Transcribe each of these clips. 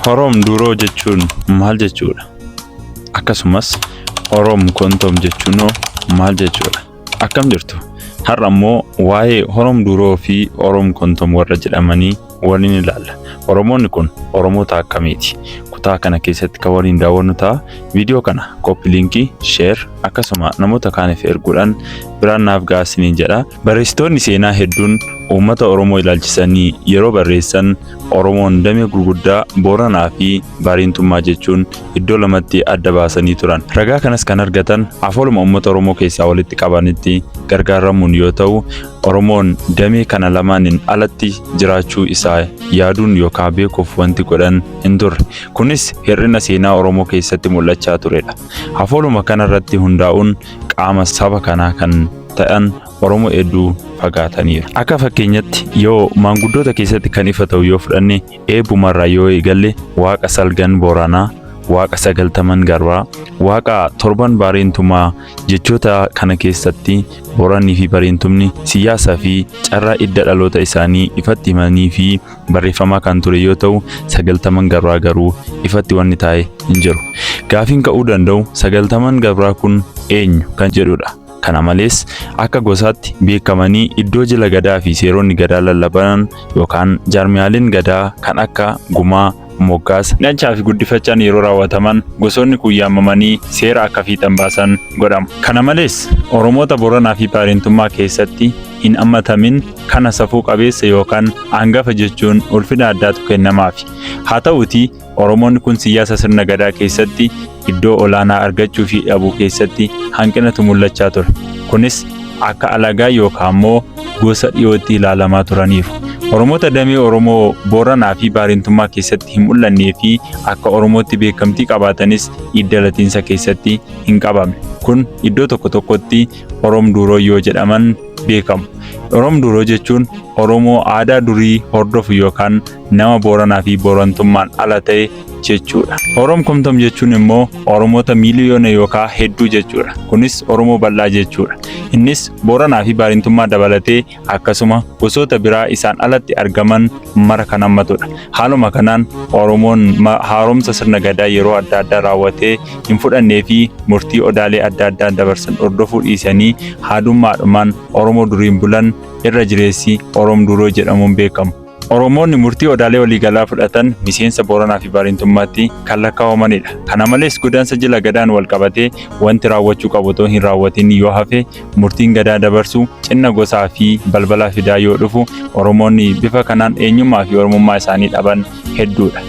Horoom Duuroo jechuun maal jechuudha? Akkasumas Oroom Kontoom jechuun hoo maal jechuudha? Akkam jirtu? Har'a immoo waa'ee Horoom Duuroo fi Oroom Kontoom warra jedhamanii waliin ilaalla. Oromoonni kun Oromoota akkamiiti? Kutaa kana keessatti kan waliin daawwannu ta'a. Viidiyoo kana copy link, share akkasuma namoota kaaniif erguudhaan biraan naaf gahaa isiniin jedha. Barreessitoonni seenaa hedduun uummata Oromoo ilaalchisanii yeroo barreessan Oromoon damee gurguddaa Booranaa fi Baareentummaa jechuun iddoo lamatti adda baasanii turan. Ragaa kanas kan argatan afooluma uummata Oromoo keessaa walitti qabanitti gargaaramuun yoo ta'u, Oromoon damee kana lamaaniin alatti jiraachuu isaa yaaduun yookaan beekuuf wanti godhan hin turre. Kunis hir'ina seenaa Oromoo keessatti mul'achaa turedha. Afooluma kanarratti hundaa'uun qaama saba kanaa kan ta'an Oromoo hedduu fagaataniiru. Akka fakkeenyatti yoo maanguddoota keessatti kan ifa ta'u yoo fudhanne eebbumarraa yoo eegalle Waaqa salgan Booranaa, Waaqa sagaltaman Garbaa, Waaqa torban Baareentumaa jechoota kana keessatti Boorannii fi Bareentumni siyaasa fi carraa idda dhaloota isaanii ifatti himanii fi barreeffamaa kan ture yoo ta'u sagaltaman Garbaa garuu ifatti wanni taa'e hin jiru. Gaafiin ka'uu danda'u sagaltaman Garbaa kun eenyu kan jedhudha. Kana malees akka gosaatti beekamanii iddoo jila gadaa fi seeronni gadaa lallaban yookaan jaarmiyaaleen gadaa kan akka gumaa, moggaasa, dhalchaa fi guddifachaan yeroo raawwataman gosoonni kun yaamamanii seera akka fiixan baasan godhamu. Kana malees Oromoota Boranaa fi Baareentummaa keessatti hin hammatamin kana safuu qabeessa yookaan hangafa jechuun ulfina addaatu kennamaafi. Haa ta'uutii Oromoonni kun siyaasa sirna gadaa keessatti iddoo olaanaa argachuu fi dhabuu keessatti hanqinatu mul'achaa ture. Kunis akka alagaa yookaan immoo gosa dhiyootti ilaalamaa turaniiru. Oromoota damee Oromoo Booranaa fi Baareentummaa keessatti hin mul'annee fi akka Oromootti beekamtii qabaatanis hidda latiinsa keessatti hin qabamne. Kun iddoo tokko tokkotti Oroom Duuroo yoo jedhaman beekamu. Oroom Duuroo jechuun Oromoo aadaa durii hordofu yookaan nama Booranaa fi Boorantummaan ala ta'e jechuudha. Oroom Komtom jechuun immoo Oromoota miiliyoona yookaan hedduu jechuudha. Kunis Oromoo bal'aa jechuudha. Innis Booranaa fi Baarentummaa dabalatee akkasuma gosoota biraa isaan alatti argaman mara kan hammatudha. Haaluma kanaan Oromoon haaromsa sirna gadaa yeroo adda addaa raawwatee hin fudhannee fi murtii odaalee adda addaa dabarsan hordofuu dhiisanii haadummaadhumaan Oromoo duriin bulan irra jireessi Oroom Duuroo jedhamuun beekamu. Oromoonni murtii odaalee waliigalaa fudhatan miseensa Booranaa fi Baareentummaatti kan lakkaa'amanidha. Kana malees godaansa jila gadaan wal qabatee wanti raawwachuu qabu otoo hin raawwatin yoo hafe murtiin gadaa dabarsu cinna gosaa fi balbala fidaa yoo dhufu Oromoonni bifa kanaan eenyummaa fi Oromummaa isaanii dhaban hedduudha.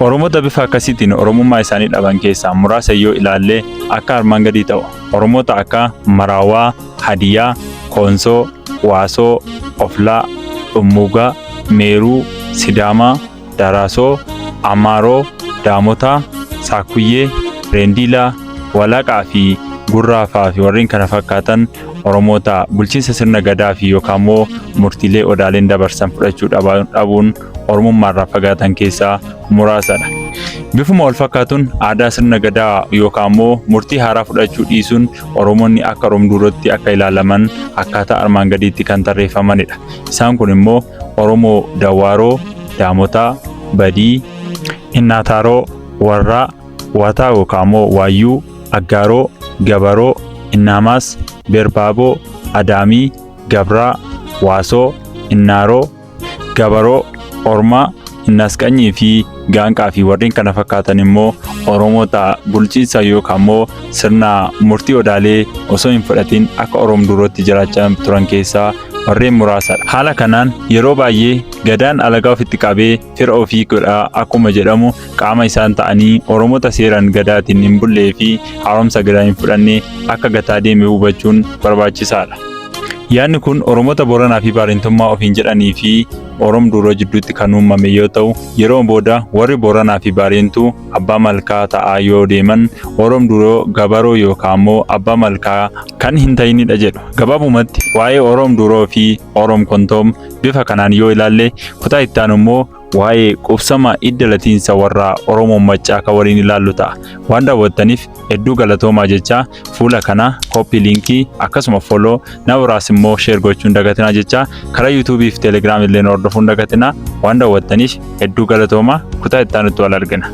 Oromoota bifa akkasiitiin Oromummaa isaanii dhaban keessaa muraasa yoo ilaalle akka armaan gadii ta'u. Oromoota akka Maraawaa, Hadiyaa, Koonsoo, Waasoo, Oflaa, Dhummuugaa, Meeruu, Sidaamaa, Daraasoo, Amaaroo, Daamotaa, Saakkuyyee, Reendiilaa, Walaqaa fi Gurraa fa'aa fi warreen kana fakkaatan Oromoota bulchiinsa sirna gadaa fi yookaan immoo murtiilee odaaleen dabarsan fudhachuu dhabuun Oromummaarraa fagaatan keessaa muraasadha. Bifuma wal fakkaatuun aadaa sirna gadaa yookaan immoo murtii haaraa fudhachuu dhiisuun Oromoonni akka Oroom-Duurootti akka ilaalaman akkaataa armaan gadiitti kan tarreeffamanidha. Isaan kun immoo Oromoo Dawwaaroo, Daamotaa, Badii, Innaataaroo, Warraa, Wataa yookaan immoo Waayyuu, Aggaaroo, Gabaroo, Innaamaas, Berbaaboo, Adaamii, Gabraa, Waasoo, Innaaroo, Gabaroo, Ormaa, Innaasqanyii fi Gaanqaa fi warreen kana fakkaatan immoo Oromoota bulchiinsa yookaan immoo sirna murtii odaalee osoo hin fudhatin akka Oroom Duurootti jiraachaa turan keessaa warreen muraasadha. Haala kanaan yeroo baay'ee gadaan alagaa ofitti qabee fira ofii godhaa akkuma jedhamu qaama isaan ta'anii Oromoota seeraan gadaatiin hin bullee fi haaromsa gadaa hin fudhanne akka gataa deeme hubachuun barbaachisaadha. Yaadni kun Oromoota Booranaa fi Baarentummaa ofiin jedhanii fi Oroom Duuroo jidduutti kan uumame yoo ta'u, yeroo booda warri Booranaa fi Baareentuu abbaa malkaa ta'aa yoo deeman Oroom Duuroo gabaroo yookaan immoo abbaa malkaa kan hin ta'inidha jedhu. Gabaabumatti waa'ee Oroom Duuroo fi Oroom Kontoom bifa kanaan yoo ilaalle kutaa itti aanu immoo Waa'ee qubsama hidda latiinsa warra Oromoo Maccaa kan waliin ilaallu ta'a. Waan daawwattaniif hedduu galatoomaa jechaa, fuula kana copy link akkasuma follow, nama biraas immoo share gochuun dagatinaa jechaa, karaa YouTubeii fi Telegram illee hordofuun dagatinaa. Waan daawwattaniif hedduu galatoomaa, kutaa itti aanutti wal argina.